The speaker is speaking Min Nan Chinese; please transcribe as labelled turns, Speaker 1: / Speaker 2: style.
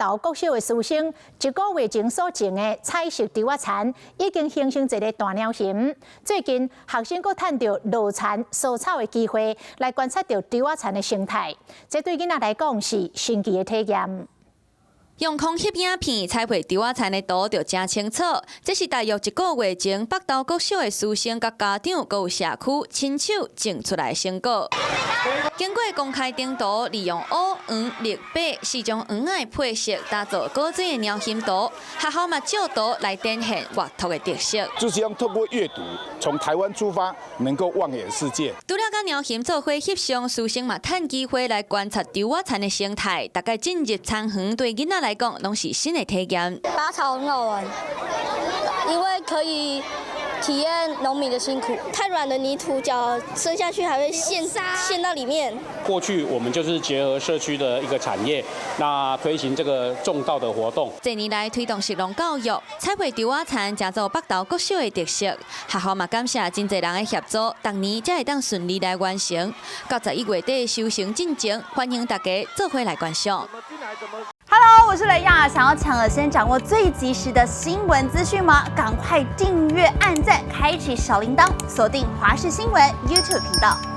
Speaker 1: 投國小的師生一個月前所種的彩色稻仔田，已經形成一个大鳥熊。最近學生閣趁著落田除草的機會，來觀察著稻仔田的生態，這對囡仔來講是神奇的體驗。
Speaker 2: 用空翕影片彩繪稻仔田的圖就誠清楚。這是大約一個月前，北投國小的師生佮家長，閣有社區親手種出來的成果。經過公開頂圖，利用烏、黃、綠、白四種黃仔的配色，打造古錐的鳥形圖。學校嘛借圖來展現閱讀的特色。
Speaker 3: 就是用透過閱讀，從台灣出發，能夠望眼世界。
Speaker 2: 除了佮鳥熊做伙翕相，師生嘛趁機會來觀察稻仔田的生態。逐擺進入田園，對囡仔來講，攏是新的體驗。
Speaker 4: 拔草很好玩，因為可以體驗農民的辛苦。太軟的泥土，腳伸下去還會陷陷到裡面。
Speaker 5: 過去我們就是結合社區的一個產業，那推行這個種稻的活動。
Speaker 2: 這年來推動食農教育，彩繪稻仔田，成做北投國小的特色。學校嘛感謝真濟人的協助，逐年才會當順利來完成。到11月底收成進前，歡迎大家做伙來觀賞。
Speaker 6: Hello，我是雷亞，想要搶先掌握最及時的新聞資訊嗎？趕快訂閱、按讚、開啟小鈴鐺，鎖定華視新聞 YouTube 頻道。